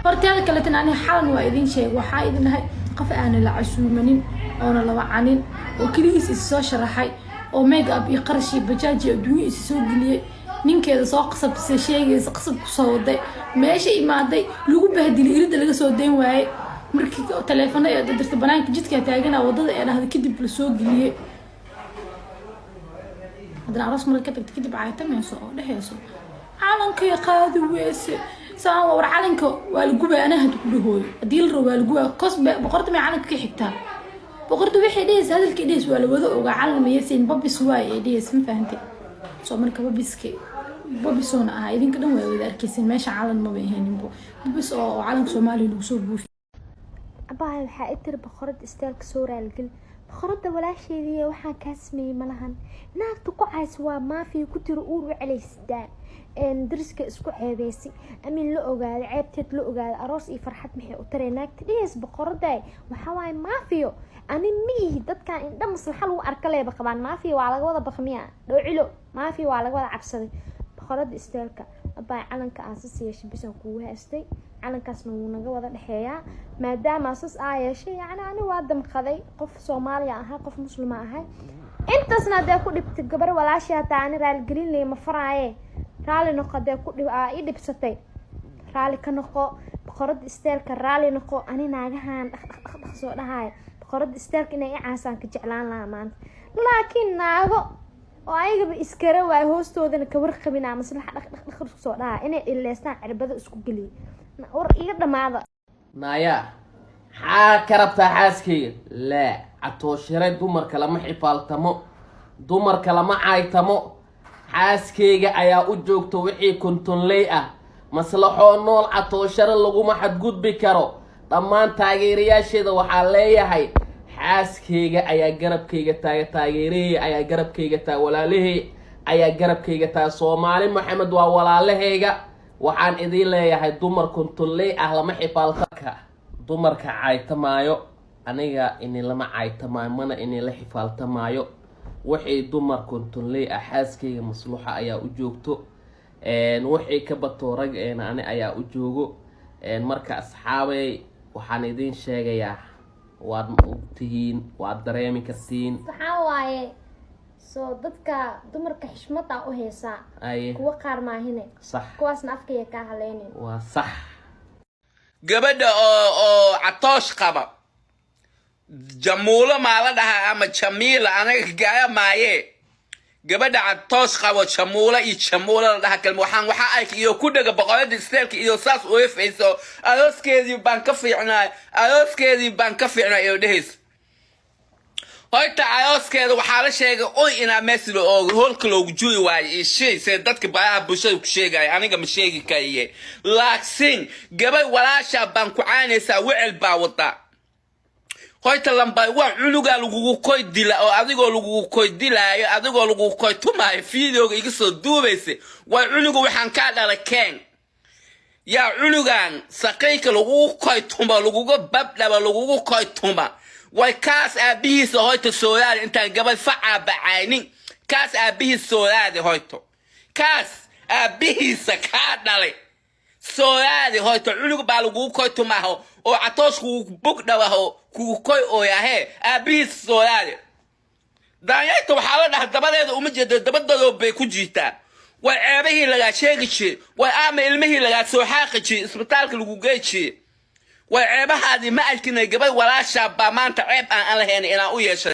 Horteeda kaleetana aniga xalan waa idin sheeg, waxaa idin dhahay qof aana la casuumanin oona la wacanin oo keligiis is soo sharaxay oo make up iyo qarash iyo bajaaj iyo adduunyo is soo geliyey, ninkeeda soo qasabtay, sheegaysa qasab kusoo waday, meesha imaaday, lagu bahdilay, iridda laga soo dayn waayey. Markii taleefano ee dirta, banaanka jidka taagana wadada ee dhahda, kadib la soo geliyey. Haddana aroos marka ka tagta kadib caaytamayso oo dhehayso calankay qaadi weyse saan. War, calanka waa la gubay. Anaa hada ku dhahooyo, haddii la rabo waa la gubaa. Kos boqorta may calanka ka xigtaa? Boqorta waxay dhehaysa, hadalkay dhehaysa waa la wada ogaa. Calan mayaysayn, babis waay ay dhehaysa, ma fahantay? Soo marka babiska babisoona ahaa, idinka dhan waa wada arkeysin. Meesha calan maba ahayninbo, babis oo calanka Soomaaliya lagu soo buufi. Abahay, waxaa i tiri boqorada styleka soo raaligeli. Boqorada walaasheediiy, waxaan kaa sameeyey malahan. Naagta ku cays waa maafiya ku tiri, uur u celaysidaa, dariska isku ceebeysay, amin la ogaaday, ceebteed la ogaaday. Aroos iyo farxad maxay u taree? Naagta dhigeys boqoraday waxaa waaye maafiyo. Ani miihi dadkan indha maslaxa lagu arka leeba qabaan. Maafiya waa laga wada baqmiya, dhoocilo maafiya waa laga wada cabsaday. Boqorada styleka, abaay, calanka aan sas yeeshay bisan kugu haystay. Calankaasna wuu naga wada dhexeeyaa. Maadaama sas aa yeeshay, yacni ani waa damqaday. Qof Soomaaliya ahay, qof muslima ahay. Intaasna hadee ku dhibtay gabar walaashii, hataa ani raaligelin ley ma faraaye. Raali noqo. Hadee ku dhib aa i dhibsatay, raali ka noqo. Boqorada styleka, raali noqo. Ani naagahan dhaq dhaq dhaq dhaq soo dhahayo, boqorada styleka inay i caasaan ka jeclaan lahaa maanta. Laakiin naago oo ayagaba iskara waayo, hoostoodana ka warqabinaa, maslaxa dhaq dhaq dhaq soo dhaha, inay dhileystaan, cirbado isku geliya. War iga dhamaada. Naaya, xaa ka rabtaa xaaskayga? Laa, Catooshare, dumarka lama xifaaltamo, dumarka lama caaytamo. Xaaskayga ayaa u joogta wixii kontonley ah. Maslaxoo nool, Catooshare laguma xadgudbi karo. Dhammaan taageerayaasheeda waxaa leeyahay, xaaskayga ayaa garabkayga taaga, taageerahey ayaa garabkayga taaga, walaalahey ayaa garabkayga taaga. Soomaali Maxamed waa walaalahayga. Waxaan idiin leeyahay, dumar kontonley ah lama xifaaltaka, dumarka caaytamaayo. Aniga inilama caaytamaayo, mana inila xifaaltamaayo. Wixii dumar kontonley ah, xaaskayga Masluuxa ayaa u joogto. Wixii ka bato rag eena, ani ayaa u joogo. Marka asxaabey, waxaan idiin sheegayaa, waad ogtihiin, waad dareemi kartiin. Waxaa waaye soo dadka dumarka xishmada u haysaa. Aye. Kuwa qaar maahine. Sax. Kuwaasna afkaya kaa haleynin. Waa sax. Gabadha oo Catoosh qaba, Jamuulo maa la dhahaa ama Jamiila? Anaga gaaya maaye. Gabadha Catoosh qabo, Jamuulo iyo Jamuulo la dhaha kalma. Waxaan waxaa ark iyo ku dhega boqorada styleka iyo saas u efayso. Arooskeedii baan ka fiicnaa, arooskeedii baan ka fiicnaa iyo dhehayso. Horta arooskeeda waxaa la sheegay oy inaa meesla oo hoolka loogu juuri waayo iyo shay see dadka baraha bulshada ku sheegaya. Aniga ma sheegi kariye, laakiin gabadh walaashaa baan ku caanaysaa, wecel baa wadaa. Horta lambay waa cunugaa lagugu koy dila oo adigoo lagugu koy dilaayo, adigoo lagugu koy tumaayo, videoga iga soo duubaysa. Waa cunuga waxaan kaa dhalay keen yaa cunugan saqiinka lagugu koy tuma, lagugu babdhaba, lagugu koy tuma. Way kaas aabbihiisa hoyta sooraadi intaan gabadh facaa bacaynin. Kaas aabbihiis sooraadi hoyto, kaas aabbihiisa kaa dhalay sooraadi hoyto. Cunug baa lagugu koy tumaho oo Catoosh kugu bog dhawaho, kugu koy ooyahee, aabbihiisa sooraadi. Daanyarta waxaa la dhaha dabadeeda uma jeedo, dabadooda bay ku jiitaa. Way ceebihii lagaa sheegi jiray, way ama ilmihii lagaa soo xaaqi jiray, isbitaalka lagu gey jiray, way ceebahaadii ma arkinay. Gabadh walaashaa baa maanta ceeb aan lahayn inaan u yeeshay.